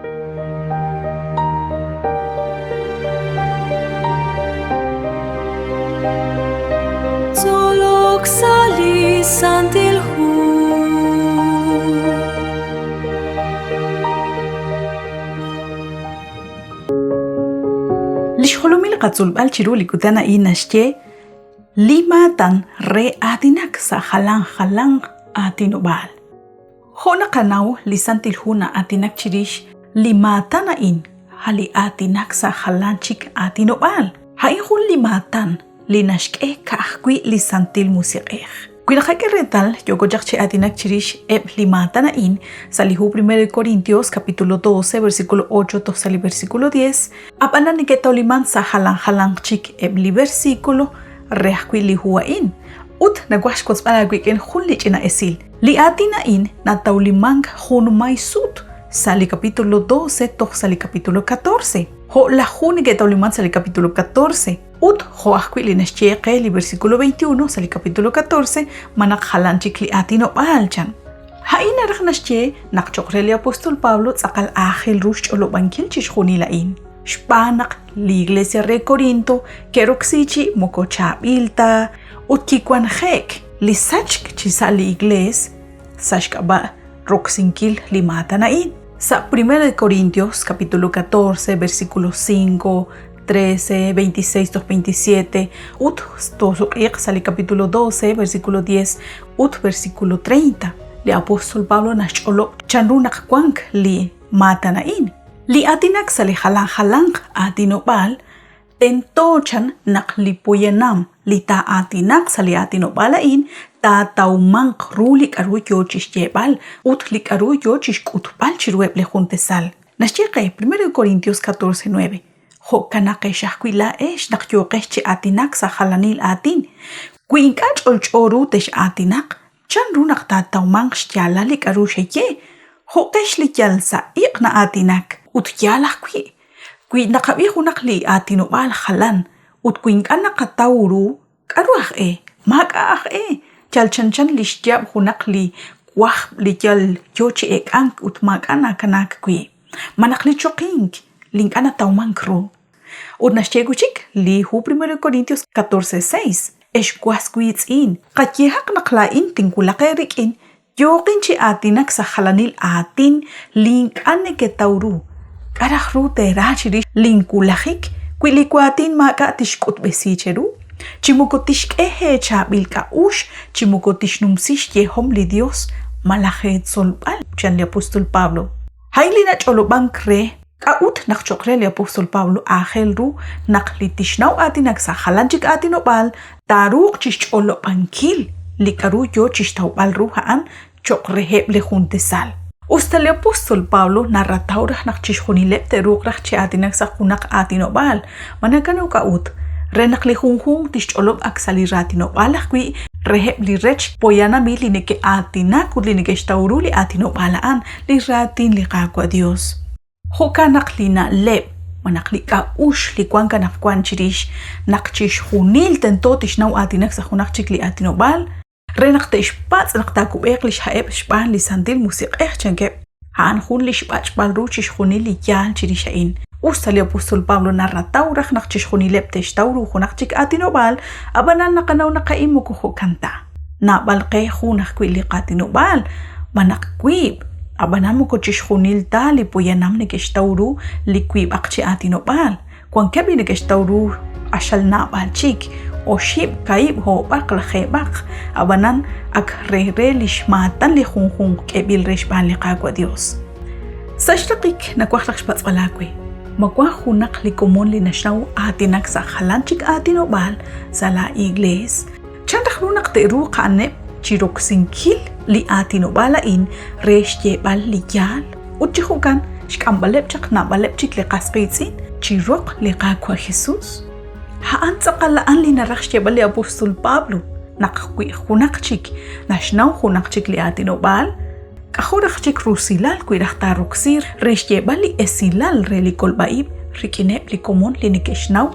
Tzolok sa' li Santil Hu. Li xjolomil qatzolb'al chiru li kutan a'in naxye li maatan re aatinak sa' jalan jalanq aatinob'aal. Jo' naqanaw, li Santil Hu na'aatinak chirix li maatan a'in, a' li aatinak sa' jalan chik aatinob'aal. A'in jun li maatan li naxk'e ka'ajwi' li santil musiq'ej. Wi naqak'e reetal, yooko chaq chi aatinak chirix eb' li maatan a'in sa' li hu 1 Corintios capítulo 12 versículo 8 toj sa' li versículo 10, ab'anan neke'tawlimank sa' jalan jalanq chik eb' li versículo re ajwi' li hu a'in. Ut nawaj xwotzb'al aawik'in jun li ch'ina esil. Li aatin a'in natawlimank junmay sut sa' li capítulo 12 toj sa' li capítulo 14. Jo' laj hu neke'tawlimank sa' li capítulo 14 ut jo' ajwi' li naxye qe li versículo 21 sa' li capítulo 14 malaj jalan chik li aatinob'aal chan. A'in naraj naxye naq cho'q re li apóstol Pablo tz'aqal aajel ru xch'olob'ankil chixjunil a'in. Xb'aan naq li iglesia re Corinto ke'roksi chi moko chaab'il ta ut kiwanje'k li sachk chi sa' li iglees sa' xk'ab'a' roksinkil li maatan a'in. Sa' 1 de Corintios capítulo 14 versículo 5, 13, 26 toj 27 ut toosuq'iiq sa' li capítulo 12 versículo 10 ut versículo 30. Li apóstol Pablo naxch'olob' chanru naq wank li maatan a'in. Li aatinak sa' li jalan jalanq aatinob'aal Tento chan naq li poyanam li taa'aatinaq sa' li aatinob'aal a'in taatawmanq ru li k'aru yo chi xyeeb'al ut li k'aru yo chi xk'utb'al chiruheb' li jun tasal. Naxye qe 1 Corintios 14:9, Jo'kanaqex ajwi' laa'ex naq yooqex chi aatinak sa' jalanil aatin. Wi ink'a' ch'olch'o ru tex'aatinaq, Chan ru naq taatawmanq xyaalal li k'aru xeye? Jo'qex li yal sa' iq' na'aatinak. Ut yaal ajwi', wi naqab'i junaq li aatinob'aal jalan ut wi ink'a' naqataw ru, k'aru aj e? Maak'a' aj e, yal chanchan li xyaab' junaq li wajb' li yal yo chi eek'ank ut maak'a' nakanaak wi'. Malaj li choqink li ink'a' natawmank ru. Ut naxye wi' chik li hu 1 Corintios 14:6, Ex was wiitz'in, qayehaq naq laa'in tinwulaq eerik'in, yooqin chi aatinak sa' jalanil aatin li ink'a' neketaw ru. K'a' raj ru teera chirix linwulajik wi li waatin maak'a' tixk'utb'esi cheru? Chi moko tixk'e eechaab'il k'a'uxl chi moko tixnumsi xyeehom li Yos malaj eetzolb'al, chan li apóstol Pablo. A'in li nach'olob'ank re K'a'ut naq cho'q re li apóstol Pablo aajel ru naq li tixnaw aatinak sa' jalan chik aatinob'aal taaruuq chi xch'olob'ankil li k'aru yo chi xtawb'al ru a'an cho'q reheb' li jun tasal? Usta li apóstol Pablo narataw raj naq chixjunileb' te'ruuq raj chi aatinak sa' junaq aatinob'aal, ma nakanaw k'a'ut? Re naq li junjunq tixch'olob' ak sa' li raatinob'aal ajwi' reheb' li rech poyanamil li neke'aatinak ut li neke'xtaw ru li aatinob'aal a'an, li raatin li Qaawa' Dios. Jo'kan naq li na'leb' malaj li k'a'uxl li wank anaqwan chirix naq chixjunil tento tixnaw aatinak sa' junaq chik li aatinob'aal re naq te'xpatz' naq taakub'eeq li xha'eb' xb'aan li Santil Musiq'ej chankeb', a'an jun li xb'ach'b'al ru chixjunil li yaal chirix a'in. Us ta li apóstol Pablo narataw raj naq chixjunileb' te'xtaw ru junaq chik aatinob'aal, ab'anan naqanaw naq a'in moko jo'kan ta. Naab'al qe jun ajwi' li qaatinob'aal, malaj wiib', ab'anan moko chixjunil ta li poyanam neke'xtaw ru li wiib'aq chi aatinob'aal. Wankeb' li neke'xtaw ru q'axal naab'al chik, oxib', kaahib', oob'aq, lajeeb'aq, ab'anan ak re re li xmaatan li junjunq k'eb'il re xb'aan li Qaawa' Yos. Sa' xraqik nawaj raj xpatz'b'al aawe, ma wank junaq li komon li naxnaw aatinak sa' jalan chik aatinob'aal sa' laa iglees? Chan raj ru naq te'ruuq a'aneb' chiroksinkil li aatinob'aal a'in re xyeeb'al li yaal ut chi jo'kan xk'amb'aleb' chaq naab'aleb' chik li qas qiitz'in chi roq li Qaawa' Jesus? A'an tz'aqal a'an li naraj xyeeb'al li apóstol Pablo naq wi junaq chik naxnaw junaq chik li aatinob'aal, k'ajo' raj chik rusilal wi raj taaroksi re xyeeb'al li esilal re li kolb'a-ib' rik'ineb' li komon li neke'xnaw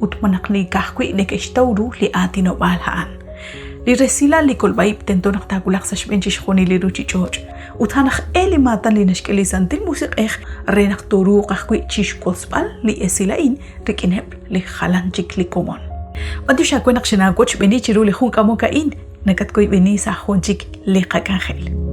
ut malaj li ka'ajwi' neke'xtaw ru li aatinob'aal a'an. Li resilal li kolb'a-ib' tento naq taawulaq sa' xb'een chixjunil li ruchich'och', Ut a'an aj e li maatan li naxk'e li Santil Musiq'ej re naq tooruuq ajwi' chixwotzb'al li esil a'in rik'ineb' li jalan chik li komon. B'antiox aawe naq xinaawochb'eeni chiru li jun k'amok a'in, nakatwoyb'eni sa' jun chik li qak'anjel.